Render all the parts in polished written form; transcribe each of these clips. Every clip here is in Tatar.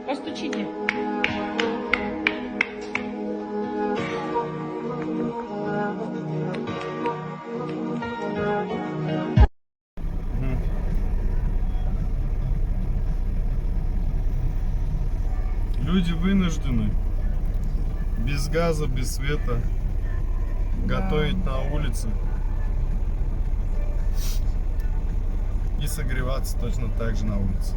Постучите. Люди вынуждены без газа, без света готовить на улице и согреваться точно так же на улице.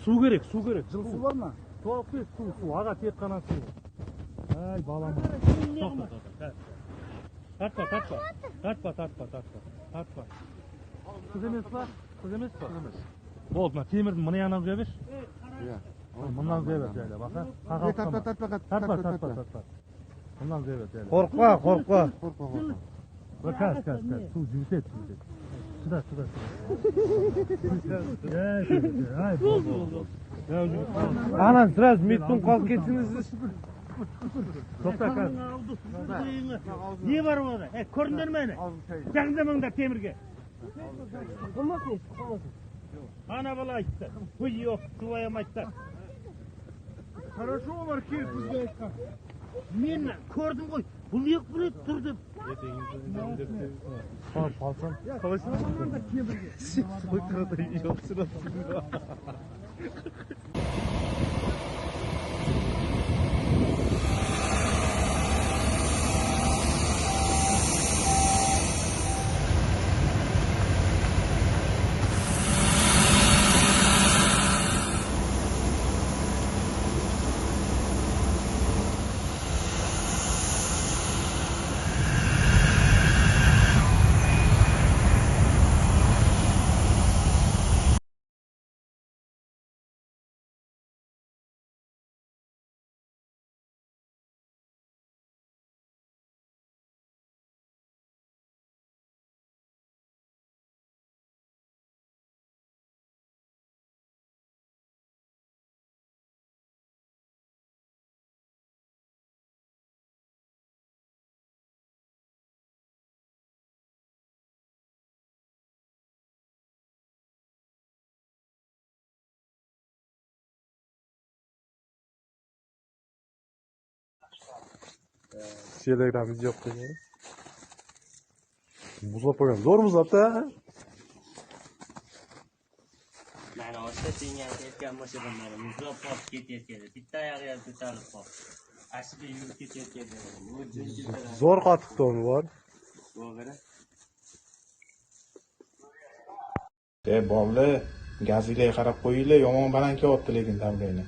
Су керек, су керек. Жылы су бар ма? Су алып кел, су, су. Аға, тек қана су. Ай, балам. Тартпа, тартпа. Тартпа, тартпа, тартпа. Тартпа. Қыз емес па? Қыз емес па? Қыз емес. Болды, мына темірдің мына жағынан құя берші. Иә. Мындан құя бер жайлап, аха. Тартпа, тартпа, тартпа, тартпа, тартпа. Мындан құя бер жайлап. Қорықпа, қорықпа. Қазір, қазір, қазір. Су жібіседі, жібіседі. Шыда, шыда, шыда. Ай, болды, болды. Анан сразу медпункт қалып кетсеңіз. Тоқта, қазір. Не бар онда? Көрдіңдер ме? Жақындамаңдар темірге. Ана бала айтты. Көз жоқ, су аямайтты. Хорошо, Маркиз, бізге айтқан. Мен көрдім ғой. Бұл екі білет тұр деп. Қалайсың? Telegram video qo'ygan. Muzlab qo'ygan. Zo'r muzlabda. Mana o'sha tengan ketgan bo'lsa mana muzlab qolib ketayotgan. Bitta oyog'i ham ko'tarilib qoldi. Ashida yurib ketayotgan. Bu jinsi Zo'r qotibdi uni bor. To'g'ri. E bolalar, gazinglarga qarab qo'yinglar, yomon baland kelyapti lekin давление.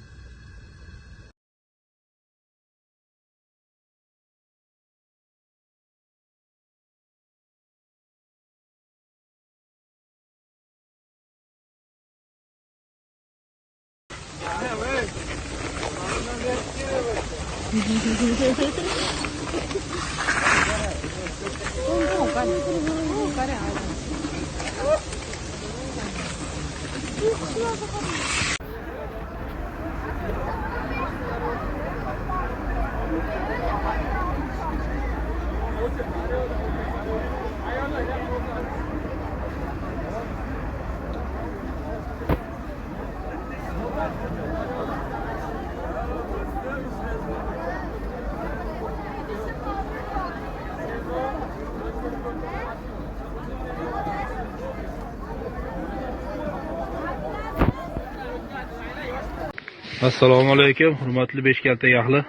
Assalomu alaykum, hurmatli Beshkaltak ahli.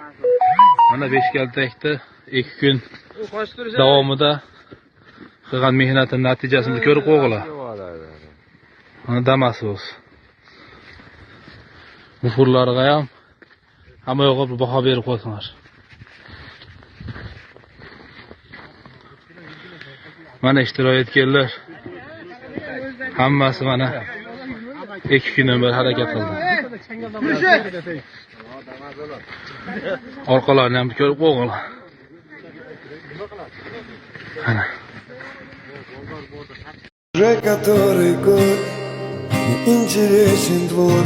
Mana Beshkaltakda 2 kun davomida qilgan mehnatning natijasini ko'rib qo'yg'ila. Mana Damas'imiz. Bufurlarga ham hamma yo'g'i bir baho berib qo'ysinlar. Mana ishtirok etganlar hammasi mana 2 kundan beri harakat qildi. Orqalarini ham ko'rib qo'yg'in. Mana. Уже который год не интересен двор,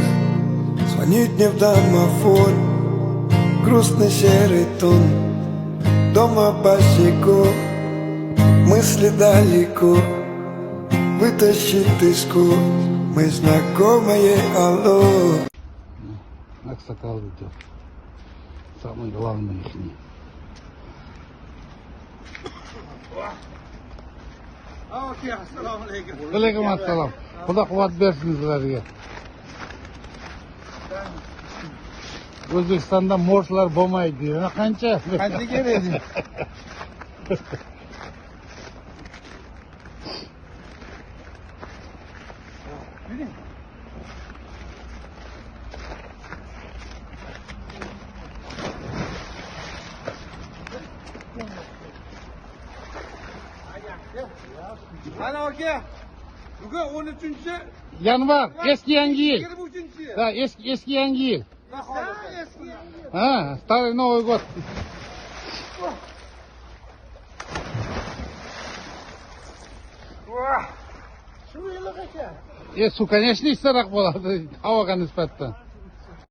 звонит мне в домофон, грустный серый тон, дома босиком, мысли далеко, вытащит из мы знакомые, алло. Аксакал идет. Самый главный их. Alaykum assalom. Xudo quvvat bersin sizlarga. O'zbekistonda morslar bo'lmaydi. Yana qancha? Qancha kerak? Ana aka, bugun 13 yanvar, eski yangi yil. 23. Да, eski yangi yil. Ha, старый Новый год. Shu iliq ekan. Suv, конечно, issiqroq bo'ladi havoga nisbatan.